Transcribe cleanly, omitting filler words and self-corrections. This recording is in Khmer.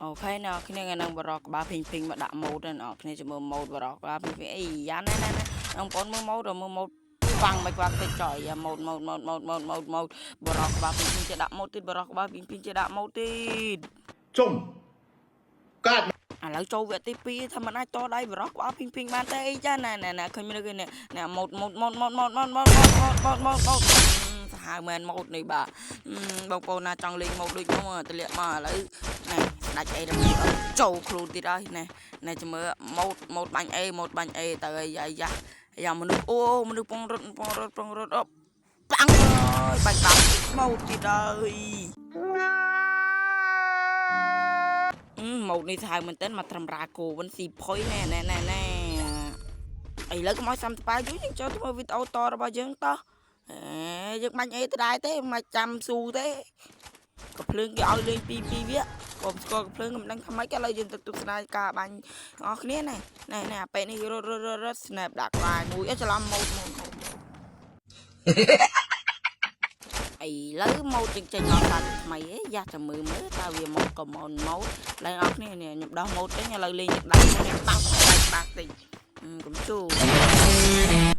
OK អ្នកគ្នាថ្ងៃហ្នឹងបរោះក្បាលភីងភីងមកដាក់ម៉ូតហ្នឹងអ្នកគ្នាចាំមើលម៉ូតបរោះក្បាលភីងភីងអីយ៉ាណែណែណែបងប្អូនមើលម៉ូតមើលម៉ូតប៉ាំងមិនក្បាលតិចចយយ៉ាម៉ូតម៉ូតម៉ូតម៉ូតម៉ូតម៉ូតម៉ូតបរោះក្បាលភីងភីងចេះដាក់ម៉ូតទៀតបរោះក្បាលភីងភីងចេះដាក់ម៉ូតទៀត ជុំកាត់ ឥឡូវចូលវគ្គទី2ថាមិនអាចតដៃបរោះក្បាលភីងភីងបានទេអីចាណែណែណែឃើញមនុស្សគេនេះណែម៉ូតម៉ូតម៉ូតម៉ូតម៉ូតម៉ូតម៉ូតម៉ូតម៉ូតម៉ូតម៉ូតសាហាវមែនម៉ូតនេះបាទបងប្អូនណាចង់លេងម៉ូតដូចខ្ញុំទម្លាក់មកឥឡូវណែដាច់អីដល់ចូលខ្លួនទៀតហើយណែណែចាំមើលម៉ូតម៉ូតបាញ់អេម៉ូតបាញ់អេទៅអីយ៉ាយ៉ាយ៉ាមនុស្សអូមនុស្សពងរត់ពងរត់ពងរត់អូបាំងអើយបាច់បាក់ម៉ូតទៀតហើយ ម៉ូតនេះសាហាវមែនទែនមកត្រឹមរ៉ាគោវិញស៊ីផុយណែណែណែណែឥឡូវកុំឲ្យសាំតប៉ាយូរយើងចូលធ្វើវីដេអូតរបស់យើងតោះអេយើងបាញ់អីទៅដែរទេមិនចាំស៊ូទេកភ្លើងគេឲ្យលេងពីពីវគ្គបងស្គាល់កភ្លើងមិនដឹងថាម៉េចឥឡូវយើងទៅទស្សនាការបាញ់បងប្អូនគ្នាណែណែណែអាពេលនេះរត់រត់រត់រត់ snap ដាក់ក្បាលមួយអេច្រឡំម៉ូតម៉ូតម៉ូត ឥឡូវម៉ូតចេញចេញមកសាថ្មីឯងយ៉ាចាំមើលមើលតើវាម៉ូតក៏ម៉ូតម៉ូតឡើងអស់គ្នានេះខ្ញុំដោះម៉ូតចេញឥឡូវលេងទឹកដៃនេះបាក់បាក់បាក់តិចកុំជូ